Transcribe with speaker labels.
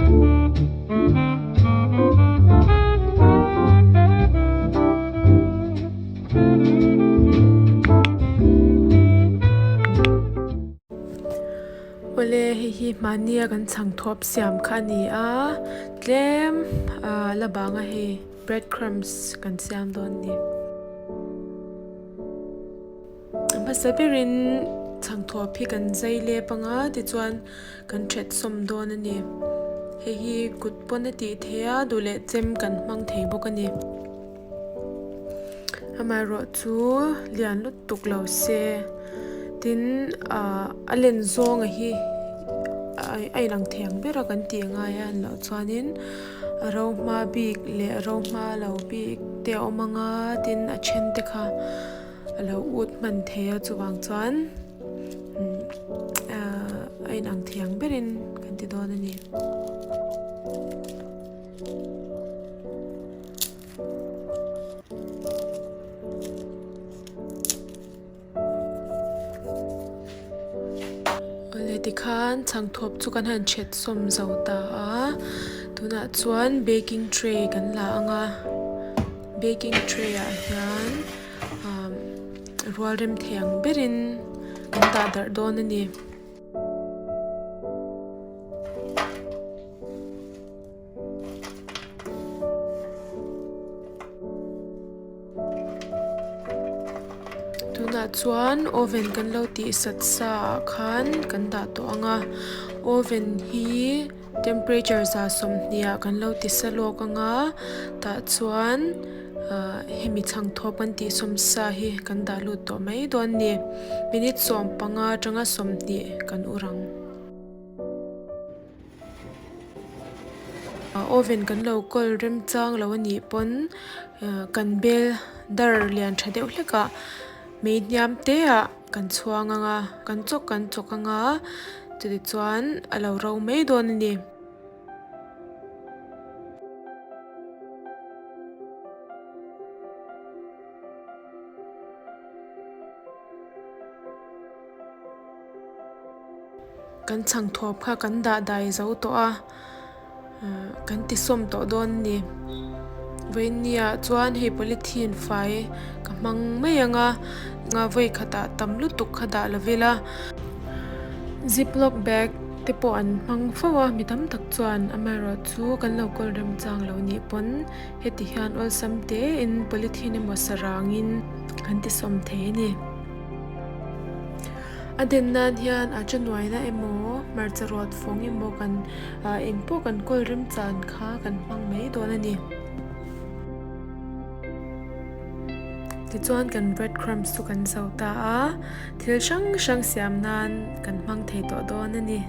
Speaker 1: Awle hei hi hmahnia kan chhangthawp siam kha a ni a tlem ah la bang a hei bread crumbs kan siam dawn a ni. A hmasa berin chhangthawp hi kan zai lep anga tichuan kan that sawm dawn a ni. Hei hi kut pawn a tih theih a duh leh chem kan hmang thei bawk a ni. Amaherawh chu lian lutuk lo se tin ah a len zawnga hi a inang thei ang ber a kan tih ngai a ni loh chuanin a ro hma bik leh a ro hma lo bik te a awm ang a tin a then te kha a lo ut hman thei a chuvang chuan ahh a inang thei ang berin kan ti dawn a ni. Awle tikhan chhangthawp chu kan han chhet sawm zo ta a tunah chuan baking tray kan la ang a baking tray ah hian ah rual rem thei ang berin kan dah darh dawn a ni. Tunah chuan oven kan lo tih sat sa ah khan kan dah tawh ang a oven hi temperature 30 ah kan lo ti sa lawk ang a tah chuan ah hemi chhangthawp kan tih sawm sa hi kan dah lut tawh mai dawn a ni minute 15 atanga 20 kan ur ang. Oven kan lo kawl remchang lo a nih pawn kan bel dar lian tha deuh hlek ah mei hniam te ah kan chhuang ang a kan chawk kan chawk ang a chutichuan a lo ro mai dawn a ni. Kan chhangthawp kha kan dah dai zo tawh a kan ti sawm tawh dawn a ni vawinia chuan hei polythene fai ka hmang mai ang a nga vawi khatah tam lutuk kha dah lo ila ziplock bag te pawh an hmang fo a mi tam tak chuan amaherawhchu kan lo kawl remchang lo nih pawn heti hian awlsam tein polythene emaw sarangin kan ti sawm thei a ni. A den nan hian a chanuaina emaw hmarcha rawt fawng emaw kan ah eng pawh kan kawl remchan kha kan hmang mai dawn a ni. Tichuan kan bread crumbs chu kan zo ta a, thil hrang hrang siam nan kan hmang thei tawh dawn a ni.